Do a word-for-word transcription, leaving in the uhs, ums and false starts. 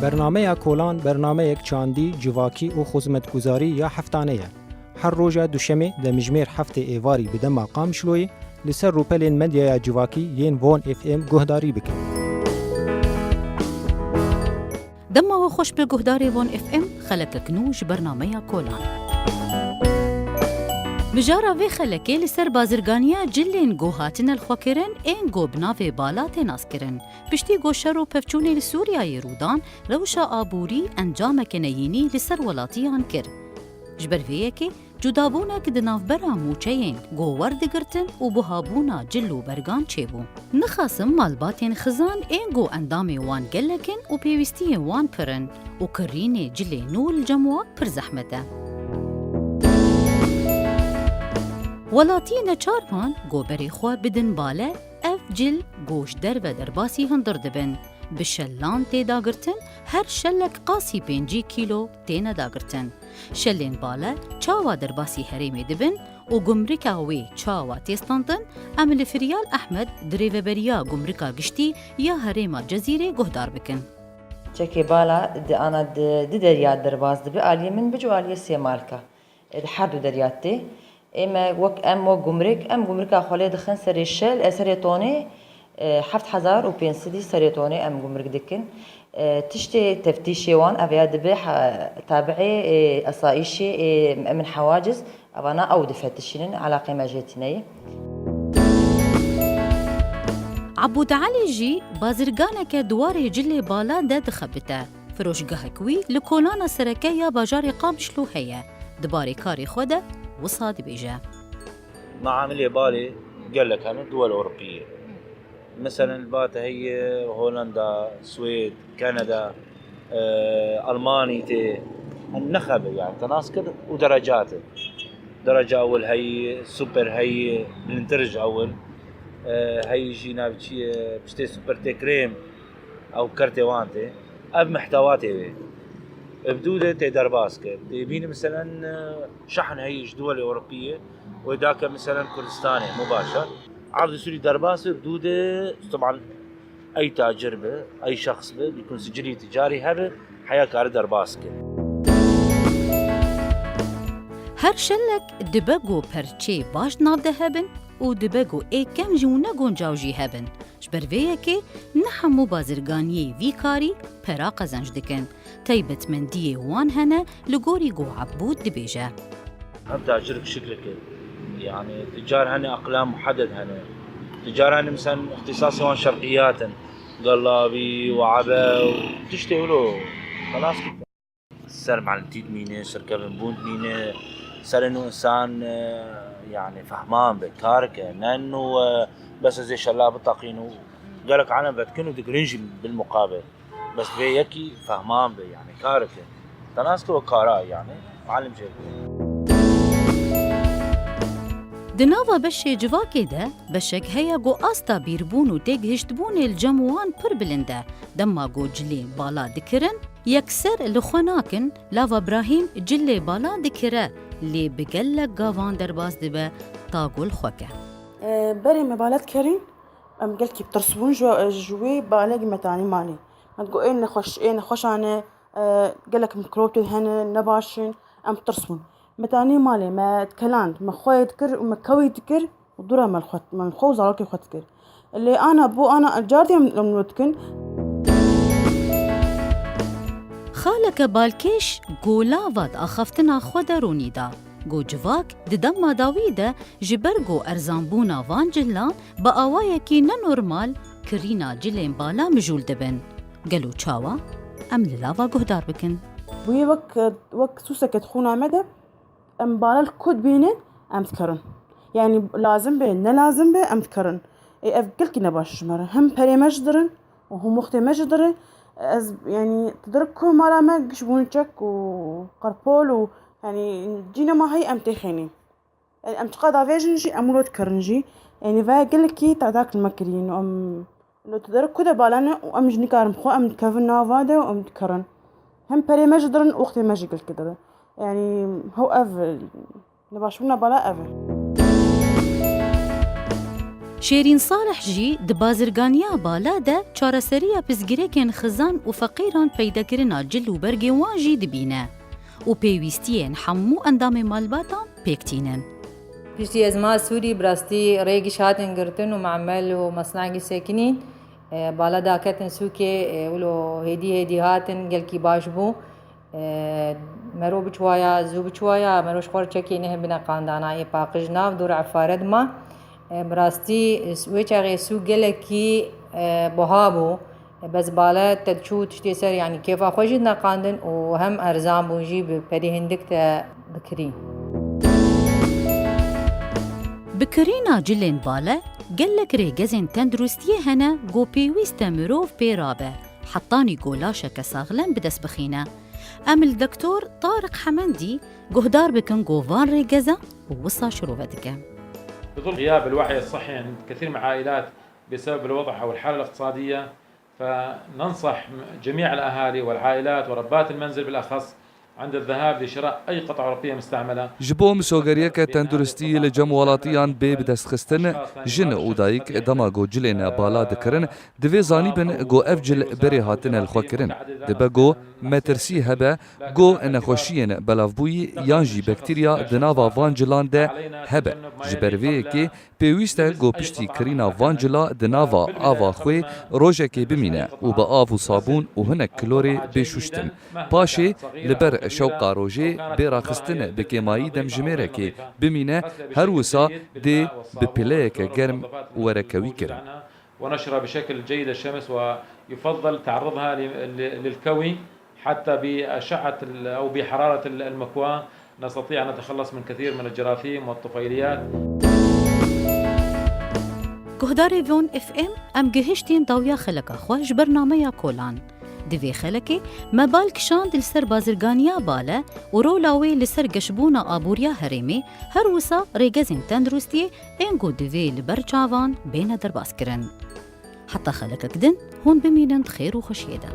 Bernameya Kolan bernameyek çandî, civakî û xizmetguzarî ya heftane ye. Her roja duşemê demjimêr heftê êvarî bi dema Qamişloyê li ser rûpelên medyaya civakî yên Von F M guhdarî bikin. Dema we xweş bi guhdarê Von F M, xelekek nû ji bernameya Kolan. Mijara vê xelekê li ser bazirganiya cilên ku hatine lixwekirin ên ku bi navê Bala tê naskirin. Piştî ku şer û pevçûnê li Sûriyeyê rû dan, rewşa aborî encameke neyînî li ser welatiyan kir. Ji ber vê yekê cudabûnek di navbera mûçeyên ku werdigirtin û buhabûna cil û bergan çêbû. Nixasim malbatên xizan ên ku endamê wan gelek in û pêwîstiyên wan pir in û kirînê cilê nû li cem wan pir zehmet e. Welatiyê neçar man ku berê xwe bidin Bale, ev cil ku ji derve derbasî hundir dibin, bi şelan tê dagirtin, her şelek qasî pêncî kîlo têne dagirtin. Şelên Bale çawa derbasî herêmê dibin û gumrika wê çawa tê standin, em li Firyal Ehmed, dirêveberiya Gumrika Giştî ya Herêma Cezîrê guhdar bikin. Çekê Bala di ana di, di derya derbas dibe, aliyê Minbic û aliyê Sêmalka. E, di her du derya tê. Ê me wek, em wek gumrik, em gumrika xwe lê dixin serê şel, e, serê tonê, e, heft hezar û pênc sedî serê tonê em gumrik dikin. E, tiştê teftîşê wan ev ya dibe, ha, tabiê, e, esayîşê, e, emin hewaciz, evana ew difetişînin, eleqê me jê tîne ye. Ebûd Elî jî bazirganeke di warê cilê Bala de dixebite. Firoşgehek wî li kolana sereke ya bajarê Qamişlo heye. Di barê karê xwe de wisa dibêje. Meamilê Balê gelek hene, duwel Ewropî ye. Meselen, li ba te heye Holanda, Swêd, Kanada, e, Almanî tê. Em nexebe, yani, te nas kir û derecat e. Dereca ewil heye, super heye, bilintir ji ewil. E, heye jî navê çi ye, piştê super tê krêm. Ew kertê wan tê. Ev mihtewa tê wê. Bi dû de tê derbas kir. Tê bîne, meselen, şehn heyî ji duwelê Ewropî ye. Wê dake, meselen, Kurdistanê, mubaşer. Erdê Sûrî derbas be, bi dû de, teban, ey tacir be, ey şexs be, bîkun sicilî ticarî hebe, heya kare derbas ke. Her şelek dibe ku perçê baş di nav de hebin û dibe ku ê kem jî û ne guncaw jî hebin. Ji ber vê yekê ne hemû bazirganiyê vî karî pera qezenc dikin. Taybetmendiyê wan hene, li gorî ku Ebûd dibêje. Her tacir bi şikleke, yani, ticar hene, aqlam muhedded hene. Ticar hene, misal, îxtîsasê wan şerqiyat in. Gellabî û ebe û tiştê wilo. Xelas. Ser meltî dimîne, ser kevin bûn dimîne, serê nû însan, e, yani fehman be, kar ke, ne nû, e, bes ez ê şela biteqîn û gelek alem vedikin û digirin jî bilmuqabil. Bes vê yekî fehman be, yani kar ke. Te nas ke we kara, yani, alim jê bike. Di nava beşê civakê de beşek heye ku asta bîrbûn û têgihiştbûnê li cem wan pir bilind e. Dema ku cilê bala dikirin, yekser li xwe nakin, lava Brahîm cilê bala dikire, lê bi gelek gavan derbas dibe ta ku li xwe ke. E, berê me bala dikerîn, em gelkî bi tirs bûn ji, ji wê balekî me tanî malê. Me digot, ê nexweş, ê nexweşan e, e, gelek mikrobê hene, ne baş in, em bi tirs bûn. Me tanî malê, me dikeland, me xweyê dikir û me kewî dikir û dû re me li xwe, me li xwe û zarokê xwe dikir. Lê ana bû ana cardî em, em wilo dikin. Xaleke balkêş ku lava di axaftina xwe de ronî da, ku civak di dema dawî de ji ber ku erzanbûna van cilan bi awayekî nenormal kirîna cilên bala mijûl dibin. Gelo çawa? Em li lava guhdar bikin. Bûye wek, wek sûseke di xûna me de, em bala li ku dibînin, em dikerin. Yanî lazim be, ne lazim be, em dikerin. Ê, ev gelkî ne baş ji me re. Hem perê me ji dirin û hem wextê me ji dirin. Ez, yanî, tu dirik ku mala me giş bûn çek û qerpol û, yanî, cîna me heyî em têxênî. Yanî, em çiqas davêjin jî, em wilo dikerin jî. Yanî, vaya gelekî tadak li me kirîn. Em, li tu dere ku de balane û em jî nikarin xwe, em dikevin nava de û em dikerin. Hem perê me jî dirin, wextê me jî gelkî dirin. Yanî, hew ev, nebaşbûna bala ev e. Şêrîn Salih jî di bazirganiya Bala de çareseriya pirsgirêkên xizan û feqîran peydekirina cil û bergên wan jî dibîne û pêwîstiyên hemû endamên malbatan pêk tînin. Piştî ez ma Sûrî, bi rastî rêgiş hatin girtin û memel û mesnagî sekinîn. E, Bala daketin sûkê, e, wilo hêdî hêdî hatin, gelkî baş bû. E, mero biçwaya, zû biçwaya, mero ji xwe re çekê nehebine qandana, ê paqij nav dor efare dima. E, bi rastî, wê çaxê sû gelekî, e, buha bû. E, bes Bala te diçû tiştê ser, yanî kêfa xwe jî dineqandin û hem erzan bûn jî, bi perî hindik te dikirî. Bi kirîna cilên Bale, gelek rêgezên tenduristiyê hene ku pêwîst e mirov pê rabe, hetanî ku laşeke saxlem bi dest bixîne. Em li Doktor Tariq Hemendî guhdar bikin ku van rêgezan wisa şirove dike. بظل غياب الوعي الصحي عند كثير من العائلات بسبب الوضع أو الحالة الاقتصادية، فننصح جميع الأهالي والعائلات وربات المنزل بالأخص عند الذهاب لشراء أي قطعة ورقية مستعملة. Ji bo misogeriyeke tenduristî li cem welatiyan bê bidestxistin, jin û dayik dema ku cilên bala dikirin, divê zanîbin ku ev cil berê hatine li xwe kirin. Dibe ku metirsî hebe ku nexweşiyên belavbûyî yan jî bakterya di nava van cilan de hebe. Ji ber vê yekê pêwîst e ku piştî kirîna van cila di nava ava xwê rojekê bimîne û bi av û sabûn û hinek klorê bê şûştin. Paşê li ber şewqa rojê bê raxistin bi kêmayî demjimêrekê bimîne, her wisa dê bi pileyeke germ were kewî kirin. ونشرها بشكل جيد للشمس، ويفضل تعرضها ل-، ل-، للكوي حتى بأشعة ال-، أو بحرارة ال-، المكواة نستطيع أن نتخلص من كثير من الجراثيم والطفيليات. Guhdarê Von F M, em gihiştîn dawiya xeleka xwe ji bernameya Kolan. Di vê xelekê me bal kişand li ser bazirganiya Bale û rola wê li ser geşbûna aboriya herêmê, her wisa rêgezên tenduristiyê ên ku divê li ber çavan bêne derbas kirin. Heta xelekek din hûn bimînin di xêr û xweşiyê de.